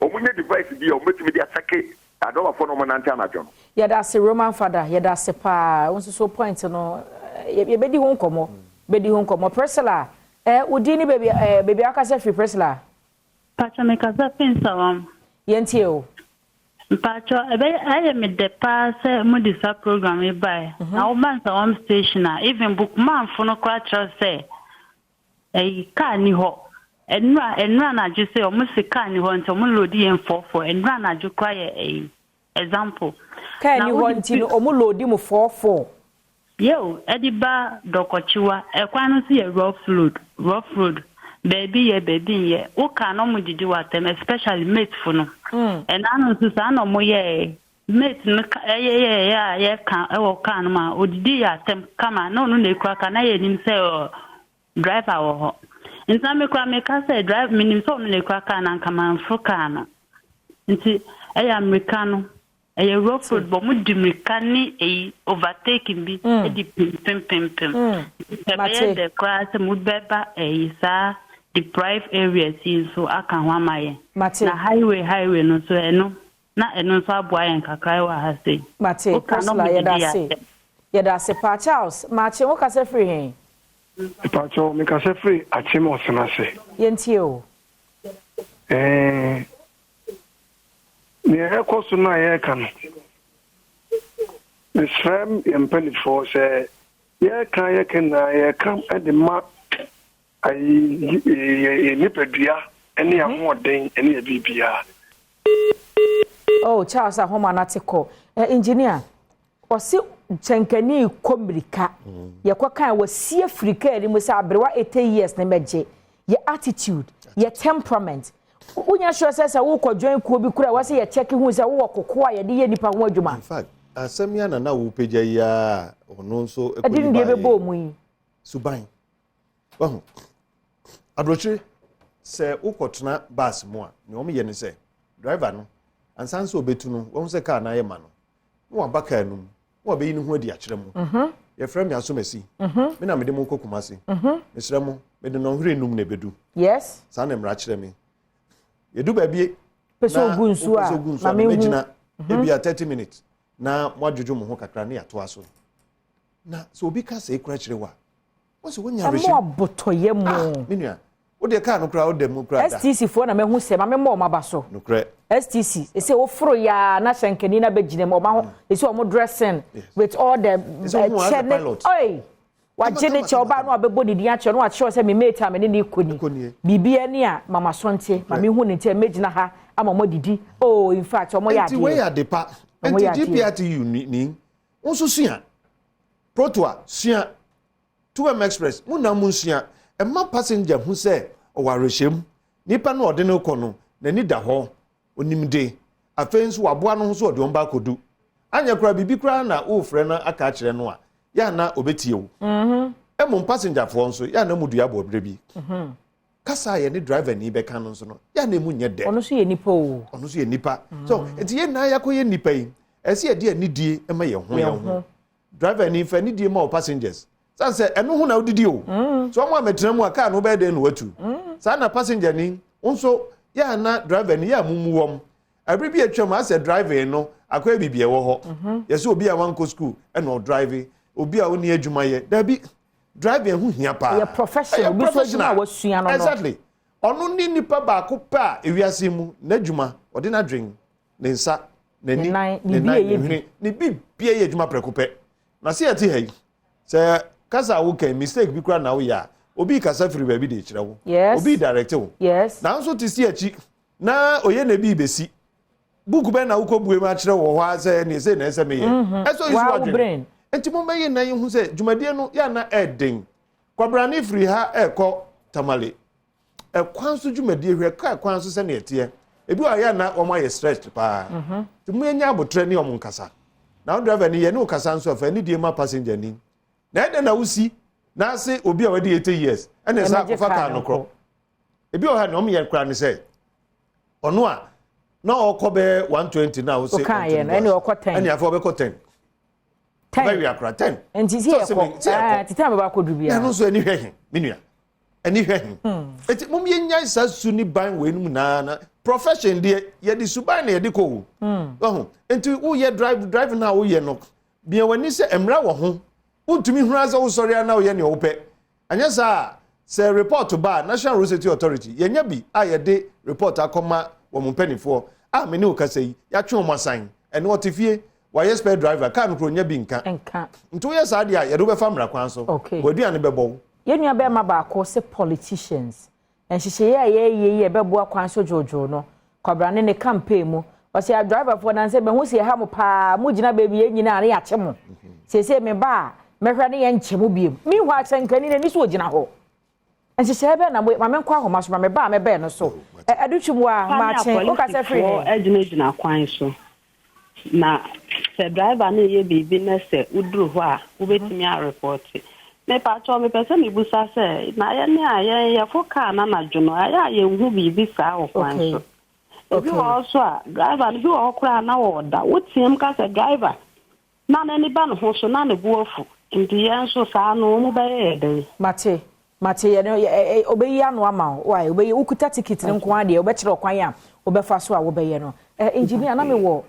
wɔnyɛ device bi a wɔbɛtumi de akyɛke adrɔbafoɔ no a wɔnante anadwo no. Yɛda ase Roman Father, yɛda ase paa. Wo nso so point no, yɛbɛdi ho nkɔmmɔ. Bɛdi ho nkɔmmɔ. Priscilla, eh, wo din ne baabi, eh, baabi a wakasa firi Priscilla? Mpakyɛ mekasa fi Nsawam. Yɛntie o. Mpakyɛ ɛbɛyɛ ayɛ me dɛ paa sɛ mode saa program yi bae. Na woba Nsawam station a even Bookmanfo no koraa kyerɛw sɛ ɛyi car ni hɔ. Ɛnura ɛnura anadwo sɛ ɔmo se car ni hɔ nti ɔmo load yɛn fɔɔfɔɔ. Ɛnura anadwo koraa yɛ ɛyi example. Car ni hɔ nti no ɔmo load mo fɔɔfɔɔ. Yeo, ɛde ba Dɔkɔkyewa, ɛkwan no nso yɛ rough road, rough road, baabi yɛ, baabi nyɛ, wo car na ɔmo didi wo atɛm especially mate fo no, ɛna no nso saa na ɔmo yɛɛ, mate no ka ɛyɛyɛɛyɛ a yɛka ɛwɔ car no mu a, odidi yɛ atɛm kama, na ɔno na ekura car na yɛnim sɛ driver wɔ hɔ, nti na me koraa meka sɛ driver, menim sɛ ɔno na ekura car no anka manforo car no, nti ɛyɛ amirika no. Ɛyɛ rough road but ɔmo di mirika ne eyi overtaking bi de pimpim pimpim. Nti sɛ ɛbɛyɛ dɛ koraa sɛ mo bɛba ɛyi saa deprived areas yi nso aka ho ama yɛn. Na highway highway no nso ɛno na ɛno nso aboa yɛn kakra ɛwɔ ha sei. Mate, Woka na Priscilla ɔmo yɛda didi ase. atɛm. Yɛda ase paa. Charles, makye, wo kasa firi he? Mepakyɛw, me kasa firi Akyem Ɔsenase. Yɛntie o. Ɛɛ, Nea ɛrekɔ so no a yɛreka no, mesrɛ yɛn mpanimfoɔ sɛ yɛreka yɛka nyinaa yɛreka de ma ayi yɛn nipadua ne yɛn ahoɔden ne yɛn biribiara. Oh, Charles Ahoma no ate kɔ. Eh, engineer, ɔse kyɛnkani kɔ mmirika. Yɛkɔ kan wasie firi kaa ni mu sɛ aberewa 80 years ne mɛgye. Yɛ attitude, yɛ temperament. Wonya sure sɛ sɛ wokɔ join kuo bi kura wɔsɛ yɛ check hu sɛ wowɔ koko a yɛde yɛ nipa ho adwuma. In fact, asɛm yi a na na wopagya yi a ɔno nso ɛde ne deɛ bɛbɔ mu yi. Suban. Wahu. Aburokyire, sɛ wokɔtena bus mu a, nea wɔyɛ ne sɛ, driver no, ansa sɛ ɔbɛtu no, wahu sɛ kaa no ayɛ ma no, na waba kaa no mu, na wabɛyi ne ho adi akyerɛ mo. Yɛfrɛ me Asomasi. Me na mede mo kɔ Kumasi. Mesrɛ mo, mede nnɔnhwere nnum na ɛbɛdu. Yes. Saa na mmara kyerɛ me. Yɛdu baabi pɛ sɛ ogu nsuo a, wopɛ sɛ ogu nsuo a, ma menhu. mɛgyina ebia 30 minutes na moadwodwo mo ho kakra na yɛatoa so. Na sɛ obi ka sɛ ekura kyerɛ wo a, wɔn sɛ wonya Ɛmo awerɛhyɛm. abotɔyɛ mu. Ah, me nua, wo deɛ kaa no koraa woda mu koraa da. STC foɔ na mahu sɛ ma memmɔ wɔn aba so. Nokorɛ. STC, ɛsɛ woforo yaa na hyɛnkani na bɛgyina mu, ɔma ho, ɛsɛ wɔn dressing with all the Ɛsɛ wohu as ɛkyɛ a ne, pilot. oi, wagye ne kyɛ, ɔbaa no abɛbɔ ne din akyerɛ no, wakyerɛ sɛ me mate a me ne ne kɔ ni. Kɔ nie. Biribi ani a mama so nte, ma mehu ne nti a mɛgyina ha ama wɔn adidi. Oh, in fact, wɔn yɛ Nti wei adeɛ. yɛ ade pa. Wɔn Nti yɛ adeɛ. GPRTU ni, ni, wo nso sua. Protoa, sua. 2M Express, mo na mo nsua. Ɛma passenger hu sɛ ɔwɔ awerɛhyɛm. Nipa no a ɔde no kɔ no, n'ani da hɔ, onim de. Afei nso waboa no ho so ɔde wɔn ba akɔdu. Anyɛ koraa biribi koraa na wofrɛ no aka akyerɛ no a, yɛ ana ɔbɛtie wo. Mmom passengerfoɔ nso, yɛ ana mu dua bɔ berɛ bi. Kasa a yɛne driver ni bɛka no nso no, yɛ ana emu nyɛ dɛ. Ɔno nso yɛ nipa o. Ɔno nso yɛ nipa. So, nti yɛn nyinaa yɛakɔyɛ nipa yi, ɛsɛ yɛde anidie ma yɛn ho yɛn ho. Driver ni fa anidie ma wo passengers. San sɛ ɛno ho na wodidi o. So ɔmo a mɛtena mu a kaa no wobɛyɛ dɛn na watu. Saa na passenger ni wo nso yɛ ana driver ni yɛ a mumu wɔm. Ɛbere bi atwam asɛ driving no akɔyɛ biribi ɛwɔ hɔ. Yɛsɛ obi a wankɔ school ɛna ɔdrive, obi a ɔnni adwuma yɛ. Dabi, driving ho hia paa. Ɛyɛ professional, Ɛyɛ obi nso adwuma a professional. wasua no no. Exactly. Ɔno ne nipa baako pɛ a ewiase mu n'adwuma ɔde n'adwen, ne nsa, n'ani, Ne nan, ne biribi nan, a ne ɛyɛ bi. hwene, ne biribi a ɛyɛ adwuma prɛko pɛ. Na sɛ yɛte ha yi, sɛ kasa a woka yi, mistake bi koraa na woyɛ a, obi kasa firi baabi de kyerɛ wo. Yes. Obi direct wo. Yes. Nanso te si akyi na oyɛ na bi besi. Book bɛn na wokɔ bue mu akyerɛ wɔ hɔ a sɛ ne sɛ na ɛsɛ meyɛ. Ɛsɛ oyi so Waa wo adwene. brain. Nti mo mɛyɛ na yɛhu sɛ dwumadie no yɛ ana ɛɛden. Kwabrane firi ha ɛɛkɔ Tamale. Ɛkwan so dwumadie hwɛ kaa kwan so sɛnea ɛteɛ. Ebi wɔ ayɛ na wɔn ayɛ stretched paa. Nti mo yɛnya abotire ne wɔn nkasa. Na wo driver ni yɛ ne wo kasa nso afa ne die ma passenger ni. Na ɛdɛn na wosi na ase obi a wadi 80 years ɛna ɛsɛ Ɛmɛgye akɔfa kaa kaa no no korɔ. nkɔ. Ebi wɔ ha na wɔn yɛ koraa ne sɛ Ɔno a na ɔkɔ bɛyɛ 120 na wose ɔkaeɛ no, ɛne ɔkɔ 10. Ɛne afei ɔbɛkɔ 10. 10. Ɔbɛwe akora 10. Nti sɛ yɛkɔ, ɛɛ tete a bɛba akɔduru biara. Ɛno nso ani hwɛ he, me nua. Ani hwɛ he. Eti mom yɛnyae saa su ne ban wei no mu naa na profession deɛ yɛde suban na yɛde kɔ o. Ɔho, nti woyɛ drive driving a woyɛ no, bia w'ani sɛ mmara wɔ ho. Wontumi hura sɛ wosɔre a na woyɛ nea wopɛ. Anyɛ saa a, sɛ report ba a, National Road Safety Authority, yɛnya bi a yɛde report akɔma wɔn mpanimfoɔ a me ne wo kasa yi, yɛatwe wɔn asan. Ɛno ɔte fie, wayɛ spare driver, kaa no koro ɔnya bi nka. Nka. Nti woyɛ saa deɛ a, yɛde wo bɛfa mmara kwan so. Okay. W'aduane bɛbɔ wo. Yɛn nua bɛrima baako se politicians Nhyehyɛeɛ a yɛreyɛ yi a ɛbɛboa kwan so dwoodwoo no, Kwabena ne ne campaign mu. Ɔse adriverfoɔ nansɛ mahu sɛ ɛha mo paa, mo gyina baabi yɛn nyinaa na yɛakye mo. Seesei me ba a, mɛhwɛ ne yɛnkyɛ mo biom. Meanwhile kyɛnkani n'ani so ɔgyina hɔ. Nhyehyɛeɛ bɛn na mo, ma menkɔ ahoma so ma me ba a mɛbɛn no so. Ɛ, Adutwum wa, Fa ne makye, wokasa firi apolisifoɔ he? gyinagyina kwan so. Na sɛ driver no reyɛ biribi na sɛ woduru hɔ a, wobɛtumi arepɔte. Mepakyɛw, mepɛ sɛ mebusa sɛ, na yɛn a yɛn yɛfo kaa no anadwo no, ayɛ a yɛnhu biribi saa wɔ kwan so? Ebi wɔ hɔ nso a, driver no, bi wɔ hɔ koraa a na ɔreda. Woteam ka sɛ, Driver! Na n'ani ba ne ho so, na ne bo afu. Nti yɛn nso saa no, wɔbɛyɛ yɛn dɛn? Mate, mate, yɛ no, ɛ, ɛ, obeyi ano ama wo. Why? Obeyi, wokuta ticket no nko ara deɛ, wobɛkyerɛ ɔkwan a wobɛfa so a wobɛyɛ no. Ɛ, engineer, na mewɔ,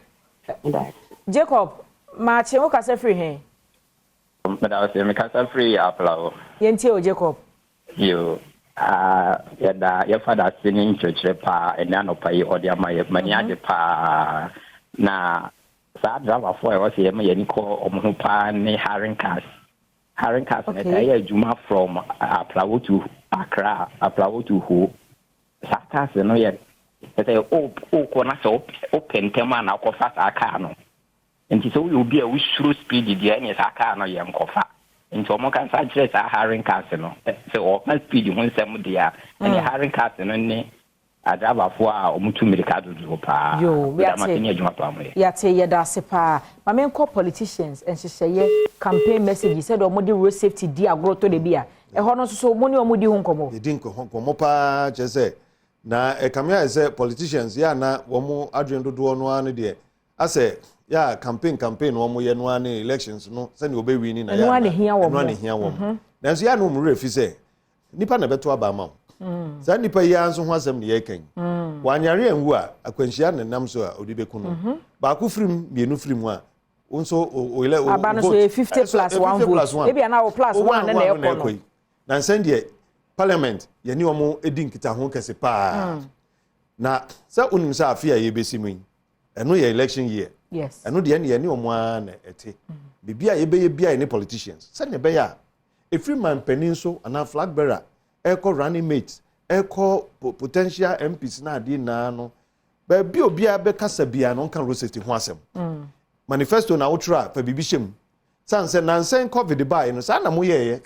ɛ, Jacob, makye, wo kasa firi he? Meda wo ase, mekasa firi Aflao. Yɛntie o, Jacob. Yo, ah, yɛda yɛfa da ase ne nkyerɛkyerɛ paa ɛnɛ anɔpa yi ɔde ama yɛ. M'ani agye paa. Na saa driverfoɔ a ɛwɔ sɛ yɛma yɛn ani kɔ wɔn ho paa ne hiring cars. Hiring cars no ɛtaa yɛ adwuma from Aplawo to Accra, Aplawo to Ho. Saa cars no yɛ sɛ wokɔ na sɛ wopɛ ntɛm a na wokɔfa saa car no. Nti sɛ woyɛ obi a wosuro speed deɛ ɛneɛ saa car no yɛ nkɔfa. Nti wɔn kasa kyerɛ saa hiring cars no sɛ wɔka speed ho nsɛm deɛ a ɛneɛ hiring cars no ne adriverfoɔ a wɔtu mmirika dodoɔ paa. Yoo, Meda mo ase yɛate. ne adwuma paa moyɛ. Yɛate, yɛda ase paa. Ma menkɔ politicians nhyehyɛeɛ, campaign messages, sɛdeɛ wɔde road safety di agorɔ tɔ da bi a, ɛhɔ no nso so mo ne wɔn di ho nkɔmmɔ? Yɛdi nkɔmmɔ paa kyerɛ sɛ na ɛkame ayɛ sɛ politicians yɛ a na wɔn adwene dodoɔ no ara no deɛ asɛ yɛ a campaign campaign wɔn yɛ no ara ne elections no sɛnea wɔbɛ win na yɛ a na ɛno ara na ehia wɔn. Nanso yɛ a na wɔn werɛ fi sɛ nipa na ɛbɛto aba ama wo. Saa nipa yi ara nso ho asɛm na yɛreka yi. Wanyare anwu a, akwanhyia na ɛnam so a ɔde bɛku no. Baako firi mu, mmienu firi mu a, wo nso o o o Aba no so yɛ 50 plus one vote. Ebi ana wo plus one na ɛkɔ no. Na nsɛn deɛ parliament yɛne wɔn di nkitaho kɛse paa. Na sɛ wonim sɛ afe a yɛbɛsi mu yi, ɛno yɛ election year. Yes. Ɛno deɛ ɛne yɛne wɔn ara na ɛte. Biribi a yɛbɛyɛ biara yɛne politicians. Sɛdeɛ ɛbɛyɛ a ɛfiri manpanin so anaa flag bearer ɛrekɔ running mate ɛrekɔ potential MPs na adeɛ nyinaa no, baabi obiara bɛkasa biara no ɔnka road safety ho asɛm. Manifesto na wotwerɛ a fa biribi hyɛ mu. Sane sɛ nansɛn COVID baeɛ no saa na moyɛeɛ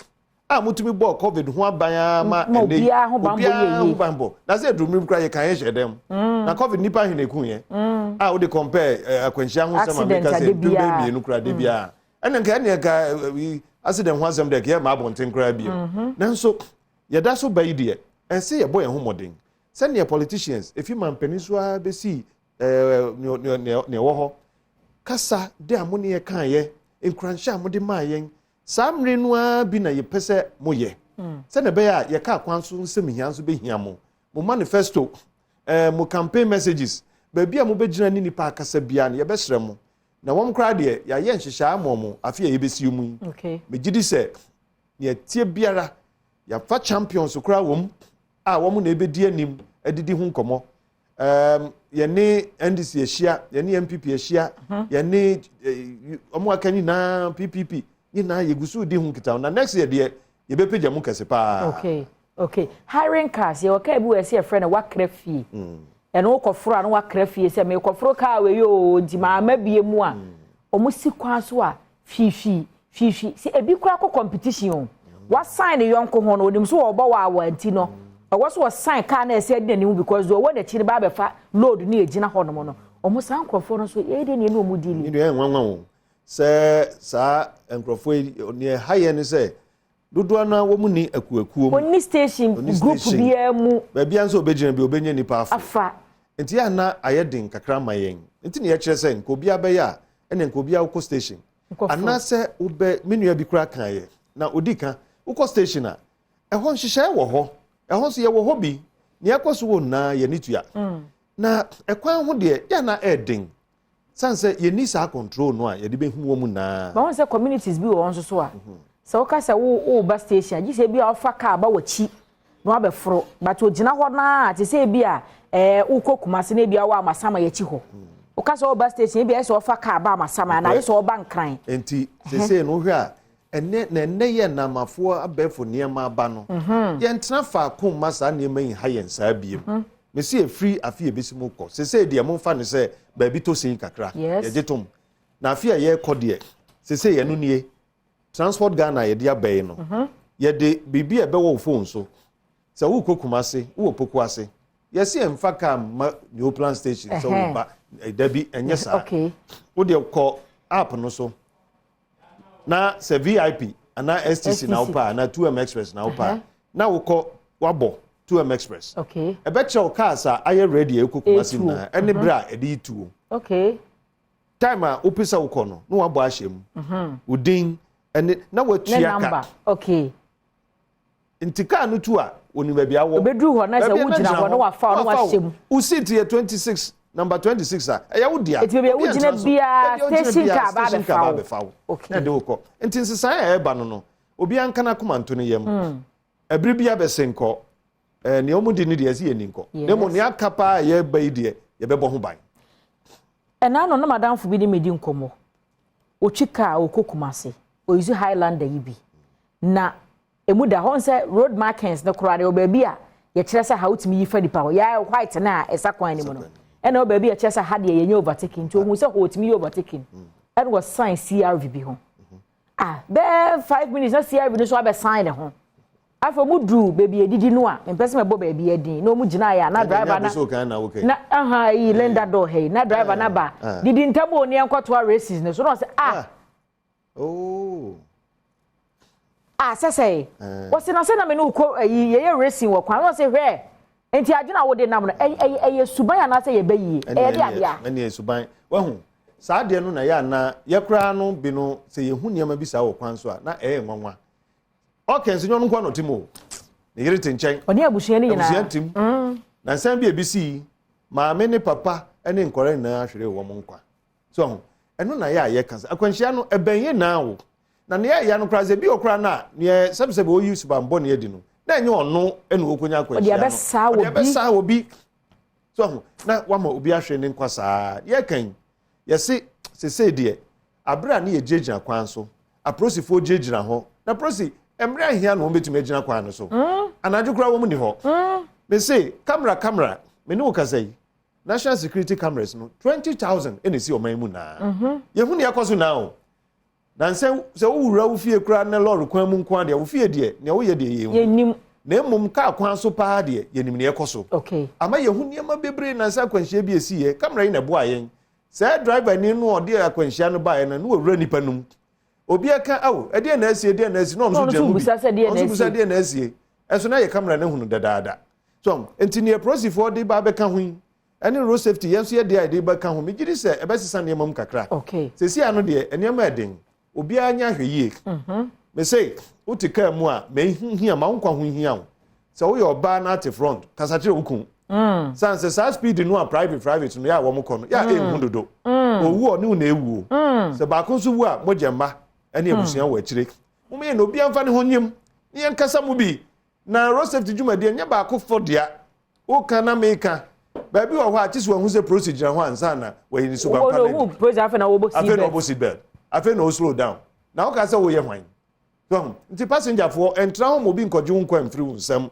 a motumi bɔɔ COVID ho aban ara ma ɛnɛ yi obiara ho banbɔ na sɛ ɛduru mmere koraa yɛka yɛn hyɛ dɛm na COVID nipa ahe na ɛku yɛn a wode compare akwanhyia ho sɛm a meka sɛ mpem bɛyɛ mmienu koraa da biara ɛna nka ɛne ɛka accident ho asɛm deɛ kɛyɛ ma abɔnten koraa bio nanso yɛda so ba yi deɛ ɛsɛ yɛbɔ yɛn ho mmɔden sɛnea politicians efi mampanin so ara bɛsi nea ɛwɔ hɔ kasa de a mo ne yɛ kaeɛ nkuranhyɛ a mode maa yɛn saa mmere no ara bi na yɛpɛ sɛ moyɛ sɛnea ɛbɛyɛ a yɛka kwan so nsɛm hia nso bɛhia mo mo manifesto mo campaign messages baabi a mobɛgyina ne nipa akasa biara no yɛbɛsrɛ mo na wɔn koraa deɛ yɛayɛ nhyehyɛe ama wɔn afe a yɛbɛsi mu yi megye di sɛ nea ɛteɛ biara yɛafa champions koraa wɔm a wɔn na ɛbɛdi anim adidi ho nkɔmmɔ yɛne NDC ahyia yɛne NPP ahyia yɛne wɔn aka nyinaa PPP nyinaa yɛgu so di ho nkitaho na next year deɛ yɛbɛpagya mu kɛse paa. Okay okay hiring cars yɛwɔ kaa bi wɔ ɛsɛ yɛfrɛ no wakra fie ɛno wokɔforo a na wakra fie sɛ mekɔforo kaa wei o nti maama bie mu a wɔn si kwan so a fiifi fiifi sɛ ebi koraa kɔ competition o wasan ne yɔnko ho no onim so wɔbɔ wɔ awa nti no ɛwɔ so wɔsan kaa na ɛsɛ ɛdi n'anim because deɛ ɔwɔ n'akyi no ba abɛfa load ne egyina hɔ nom no wɔn saa nkurɔfoɔ no so yɛyɛ deɛ ne ɛne wɔn di li. Ne deɛ nwanwa o sɛ saa nkurɔfoɔ yi deɛ ɛha yɛ ne sɛ dodoɔ no ara wɔn ni akuakuo mu. Wɔnni station group biara mu. Baabi a nso obɛgyina bi obɛnya nipa afa. Afa. Nti yɛ ana ayɛ den kakra ma yɛn. Nti na yɛkyerɛ sɛ nka obiara bɛyɛ a, ɛnna nka obiara wokɔ station. Anaasɛ wobɛ me nua bi koraa kan yɛ na odi ka wokɔ station a ɛhɔ nhyehyɛe wɔ hɔ ɛhɔ nso yɛwɔ hɔ bi nea ɛkɔ so wɔ nyinaa yɛn ani tua. Na ɛkwan ho deɛ yɛ ana ɛɛden san sɛ yɛnni saa control no a yɛde bɛhu wɔn nyinaa. Mahu sɛ communities bi wɔ hɔ nso so a sɛ woka sɛ wo woba station a gye sɛ ebi a wofa car ba w'akyi na wabɛforo but ogyina hɔ naa te sɛ ebi a ɛɛ wokɔ Kumasi na ebi a wɔ Amasaman akyi hɔ woka sɛ woba station ebi a ɛsɛ wɔfa car ba Amasaman anaa ayɛ sɛ wɔba Nkran. Nti sesei no wohwɛ a ɛnɛ na ɛnɛ yɛ namafoɔ abɛɛfo nneɛma aba no yɛntena faako mma saa nneɛma yi ha yɛn saa biem. Mesi efiri afe ebesi mu kɔ sesei deɛ momfa ne sɛ baabi to sin kakra yɛgye tom na afe a yɛrekɔ deɛ sesei ɛno nie Transport Ghana yɛde aba yi no yɛde biribi a ɛbɛwɔ wo phone so sɛ wokɔ Kumase wowɔ Poku ase yɛsi ɛmfa car mma Neoplan station sɛ woba dabi ɛnyɛ saa wodeɛ kɔ app no so na sɛ VIP anaa STC na wopɛ anaa 2M Express na wopɛ na wokɔ wabɔ 2M Express ɛbɛkyerɛ wo cars a ayɛ ready a ɛkɔ Kumasi nyinaa ɛne berɛ a ɛde tuo time a wopɛ sɛ wokɔ no na wabɔ ahyɛ mu wo din ɛne na watua ka nti kaa no tu a onim baabi awɔ obɛduru hɔ na sɛ wogyina hɔ na wafa wo na wahyɛ mu wo seat yɛ 26 number 26 a ɛyɛ wo dea nti baabi a wogyina biara station car ba abɛfa wo na ɛde wo kɔ nti nsesan a ɛreba no no obiara nka n'akoma nto ne yam ɛbere bi abɛsen kɔ nea wɔn di ne deɛ ɛsi yɛ ni nkɔ na mmom nea aka paa a yɛreba yi deɛ yɛbɛbɔ ho ban. Ɛna no na madamfo bi ne me di nkɔmmɔ otwi kaa okɔ Kumase oyizu Highlander yi bi na emu da hɔ sɛ road markings no koraa deɛ baabi a yɛkyerɛ sɛ ha wotumi yi fa nipa hɔ yɛ white na ɛsa kwan no mu no ɛna wɔ baabi a yɛkyerɛ sɛ ha deɛ yɛnyɛ overtaking nti ohun sɛ hɔ otumi yɛ overtaking ɛna wɔ sign CRV bi ho ah bɛɛ 5 minutes na CRV no so abɛ sign ne ho. Afei ɔmo duru baabi edidi no a mpɛ sɛ mɛbɔ baabi edin na ɔmo gyina yɛ a na driver na na aha yi Linda door ha yi na driver na ba didi ntam o ne nkɔtoa races ne so na ɔsɛ ah ah sɛsɛ wɔsi na sɛ na me ne wokɔ ayi yɛyɛ racing wɔ kwan na ɔsɛ hwɛ nti adwene a wode nam no ɛyɛ ɛyɛ suban anaasɛ yɛbɛ yie ɛyɛ de adeɛ a. Ɛne suban wahu saa adeɛ no na yɛ ana yɛkoraa no bi no sɛ yɛhu nneɛma bi saa wɔ kwan so a na ɛyɛ nwanwa. Ɔkɛ nso nyɛ ɔno nko na ɔte mu o, ne yere te nkyɛn. Ɔne abusua no nyinaa. Abusua tim. Na nsɛm bi a ebi si maame ne papa ne nkɔla nyinaa ahwere wɔn nkwa so ho. Ɛno na yɛ a yɛka sɛ akwanhyia no ɛbɛn yɛ naa o na nea ɛyɛ no koraa sɛ ebi wɔ koraa na nea sɛbisɛbi oyi suban bɔ ne adi no na ɛnyɛ ɔno ɛna okonya akwanhyia no ɔde abɛsa obi so ho na wama obi ahwere ne nkwa saa. Yɛka yi yɛse sesei deɛ abere a ne yɛ gyinagyina kwan so apolisifoɔ gyinagyina hɔ na polisi mmerɛ ahia na wɔn bɛtumi agyina kwan no so anadwo koraa wɔn ni hɔ. Mese camera camera me ne wo kasa yi national security cameras no 20,000 ɛna esi ɔman mu naa yɛhu nea ɛkɔ so naa o. Na nsɛ sɛ wowura wo fie koraa na lɔɔre kwan mu nko adeɛ wo fie deɛ nea woyɛ deɛ yɛnhu na mmom kaa kwan so paa deɛ yɛnim nea ɛkɔ so ama yɛhu nneɛma bebree. Na nsɛ akwanhyia bi esi yɛ camera yi na ɛboa yɛn sɛ driver ni no ɔde akwanhyia no baeɛ no na wɔwura nipa no mu obi ɛka awo ɛdeɛ na asie ɛdeɛ na asie na ɔno nso gyina mu bi ɔno nso bisa deɛ na asie ɛso na yɛ camera no hunu dadaada so. Nti nea polisifoɔ de ba abɛka ho yi ɛne road safety yɛn nso yɛ deɛ a yɛde bɛka ho megye di sɛ ɛbɛsesa nneɛma mu kakra. Sɛsi ano deɛ nneɛma ɛden obiara nya ahwɛ yie. Mese wote kaa mu a ma ehia ma wo nkwa ho hia wo sɛ woyɛ ɔbaa na ate front kasa kyerɛ wo kun san sɛ saa speed no a private private no yɛ a wɔn kɔ no yɛ a ehu dodo owu ɔne wo na ewuo sɛ baako nso wu a mogya mma ɛne abusua wɔ akyire. Mo yɛ na obiara nfa ne ho nyim ne yɛn kasa mu bi na road safety dwumadie nyɛ baako fo dea woka na meka baabi wɔ hɔ a kye sɛ wahu sɛ polisi gyina hɔ ansa na wayi ne suban pa no adi. Afei na wɔbɔ afei na ɔbɔ seat belt afei na ɔslow down na woka sɛ woyɛ hwan so. Nti passengerfoɔ ɛntra hɔ ma obi nkɔgye wo nkwa mfiri wo nsam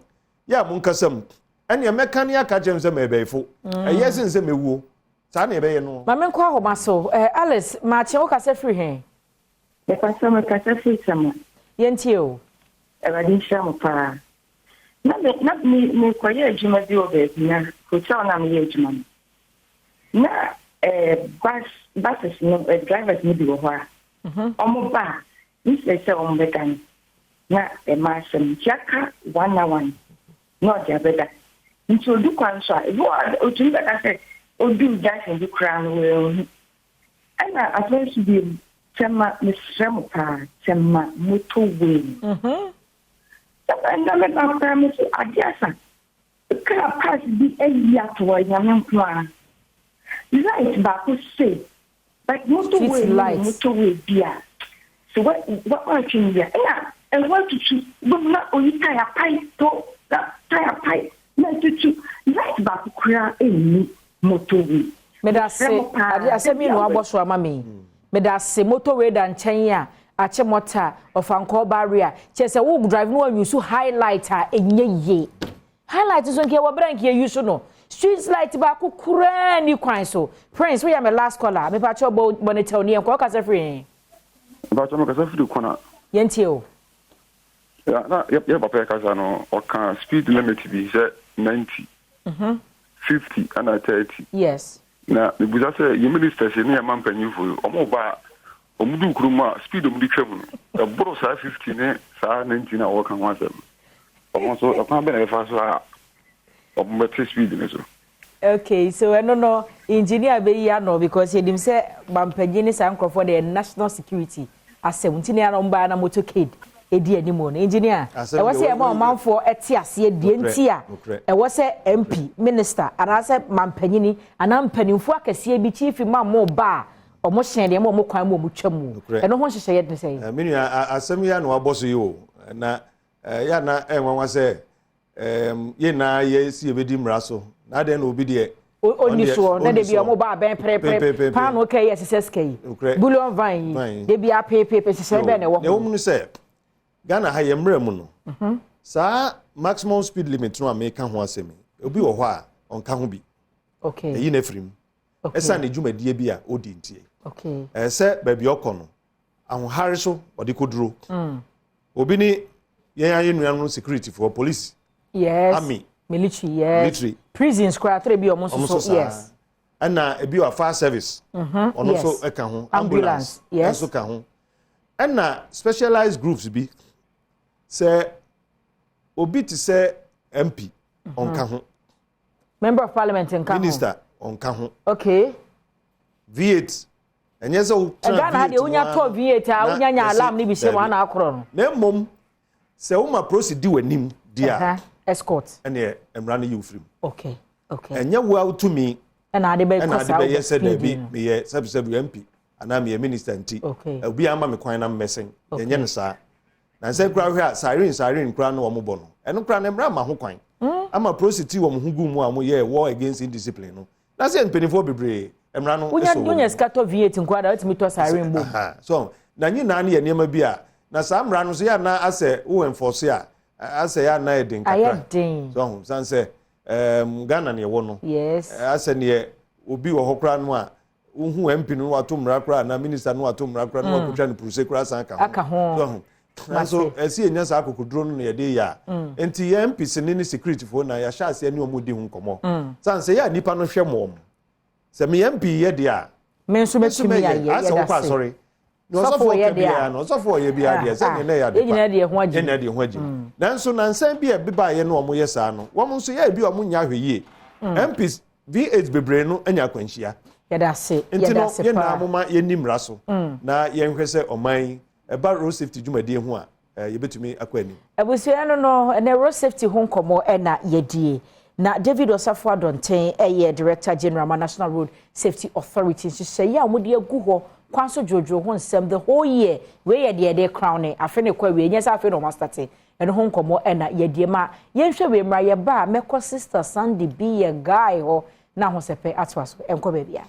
yɛ a monkasa mu ɛneɛ mɛka ne aka kyerɛ m sɛ mɛbɛyifo ɛyɛ sen sɛ mɛwuo saa na ɛbɛyɛ no. Maame nkɔ ahoma so Alice Maakye, wo kasa firi hɛn? Mepasɛ mekasa firi Tɛma. Yɛntie o. Awurade nhyira mo paa. Na me na me mekɔyɛ adwuma bi wɔ baabi na hotel na meyɛ adwuma no na bus buses no drivers no bi wɔ hɔ a ɔmo ba a nsɛ sɛ ɔmo bɛda no na ɛma asɛm nti aka one hour no na ɔde abɛda. Nti odu kwan so a, ebi wɔ hɔ a otumi bɛka sɛ oduu junction bi koraa no wanhu. Ɛna afei nso bio, Tema, mesrɛ mo paa, Tema motorway no. Sɛ ɛnnɛ meba koraa me so ade asa, kaa parts bi ayi ato hɔ, Nyame nko ara. Light baako sei, but motorway Street no yɛ light. motorway bi a, sɛ wa wa woantwe no yie a, ɛna ɛhɔ atutu, wobɛhu na oyi tae apae to, na tae apae na atutu, light baako koraa nni motorway. Medase, Mesrɛ mo paa, ade asɛm yi na wabɔ so ama me yi. Medase, motorway da nkyɛn a, akye mɔta, ɔfankɔɔ barrier, kyerɛ sɛ wo drive no wa use high light a ɛnyɛ yie. High light nso nka ɛwɔ berɛ a nka yɛ use no. Street light baako koraa nni kwan so. Prince, woyɛ me last caller, mepakyɛw bɔ bɔ ne tɛw ne yɛnkɔ, wokasa firi he? Mepakyɛw mekasa firi Kona. Yɛntie o. Ya na yɛ papa yɛ kasa no ɔka speed limit bi sɛ 90, 50 ɛna 30. Na mebusa sɛ yɛ ministers ne yɛ ma mpanyinfo yi ɔmo ba a ɔmo du kurom a speed ɔmo de twam no ɛboro saa 50 ne saa 90 na wɔka ho asɛm no, ɔmo nso ɛkwan bɛn na ɛfa so a ɔmo bɛte speed no so? Okay, so ɛno no engineer bɛyi ano because yɛnim sɛ mampanyin ne saa nkurɔfoɔ de national security asɛm nti ne ano mbaa na motorcade edi anim no, engineer. Asɛm ɛwɔ deɛ sɛ yɛma ɔmanfoɔ ɛte aseɛ deɛ nti a ɛwɔ sɛ MP, minister anaasɛ mampanyini anaa mpanimfoɔ akɛseɛ bi, chief imam mo ba a, ɔmo hyɛn deɛ ma ɔmo kwan mu ɔmo twa mu. Ɛno ho nhyehyɛeɛ de sɛ? Me nua, asɛm yi a na wabɔ so yi o, na yɛ ana ɛnwanwa sɛ yɛn nyinaa yɛsi yɛbɛdi mmara so na adeɛ na obi deɛ ɔni ɔno deɛ, soɔ na ɔnni de bi soɔ. ɔmo ba abɛn pere Pere, paano kɛ yɛ sisɛ sika yi bullion van Van yi yi. de bi apeepeepe hyehyɛ bɛn na ɛwɔ Nea ɛwɔ ho? mu no sɛ Ghana ha yɛ mmerɛ mu no, saa maximum speed limit no a meka ho asɛm yi, obi wɔ hɔ a ɔnka ho bi. Ɛyi na afiri mu ɛsiane ne dwumadie bi a ɔdi ntie. Ɛɛ sɛ baabi ɔkɔ no ahohare so ɔde kɔduro. Obi ne yɛn ayɛ nuanom security foɔ, police, army, military, yes, military. Prisons koraa tere bi ɔmo ɔmo nso nso so. saa. Ɛna ebi wɔ fire service, ɔno nso ɛka ho. Ambulance, ambulance nso ka ho. Ɛna specialized groups bi sɛ obi te sɛ MP, ɔnka ho. Member of parliament nka ho. Minister ɔnka ho. V8, ɛnyɛ sɛ wotena Ghana ha V8 deɛ wonya mu tɔ V8 a, na wonya nya yɛse alarm ne bi hyɛ mu daabi. ana akorɔ no. Na mmom sɛ woma prosi di w'anim di a, Escort. Ɛneɛ mmara no yi wo firi mu. Ɛnyɛ wo a wotumi ɛna ade bɛkɔ ɛna ade saa bɛyɛ sɛ speed daabi, no. Meyɛ sɛbisɛbi MP anaa meyɛ minister nti obi ama me kwan na mmɛsɛn. Yɛnyɛ no saa. Na nsɛ kura hwɛ a siren kura no wɔn bɔ no, ɛno kura no mmara ma ho kwan ama prosi ti wɔn ho gu mu a wɔn yɛ war against indiscipline no, na sɛ mpanimfoɔ bebree mmara no wonya ɛsɔ wɔn wonya mu. sika tɔ V8 nko ada wotumi tɔ siren bom. Aha, so na nyinaa no yɛ nneɛma bi a na saa mmara no so yɛ ana asɛ wo enforce a asɛ yɛ ana yɛ den kakra. Ayɛ den. So ɔho san sɛ Ghana ne ɛwɔ no, asɛ neɛ obi wɔ hɔ koraa no a wohu MP no wato mmara koraa na minister no wato mmara koraa no wakotwa no puruse koraa san ka ho. Aka ho. So ɔho nanso ɛsi yɛnya saa akokoduro no na yɛde yɛ a nti yɛn MPs ne security foɔ na yɛahyɛ aseɛ ne wɔn di ho nkɔmmɔ san sɛ yɛ a nipa no hwɛ mɔm sɛ meyɛ MP yɛ deɛ a me nso nso mɛtumi mɛyɛ ayɛ. Asɛ Yɛda wokɔ se asɔre na Sɔfo ɔsɔfo yɛ ɔka deɛ a. biara no, ɔsɔfo ɔyɛ biara deɛ sɛdeɛ na ɛyɛ ade Yɛn nyinaa deɛ ho agye. Yɛn nyinaa deɛ ho agye. Nanso nansan bi a ɛbi baayɛ no wɔn yɛ saa no, wɔn nso yɛ ebi a wɔn nya ahwɛ yie. MPs V8 bebree no anya akwanhyia. Yɛda ase. Nti Yɛda no ase yɛn paa. nyinaa moma yɛnni mmara so na yɛnhwɛ sɛ ɔman yi ɛba road safety dwumadie ho a yɛbɛtumi akɔ anim. Abusua no ɛnɛ road safety ho nkɔmmɔ ɛna yɛdie na David Osafo Adɔnten ɛyɛ Director General ma National Road Safety Authority. Nhyehyɛeɛ a wɔde agu hɔ kwan so dwoodwoo ho nsɛm the whole year wei yɛ deɛ yɛde crown ne afe ne kɔ awie, nyɛ sɛ afe na wɔn astate. Ɛno ho nkɔmmɔ ɛna yɛdie ma yɛnhwɛ wei mmra. Yɛba a mɛkɔ Sister Sandy bi yɛ guy hɔ na ahosɛpɛ atoa so. Ɛnkɔ baabi a.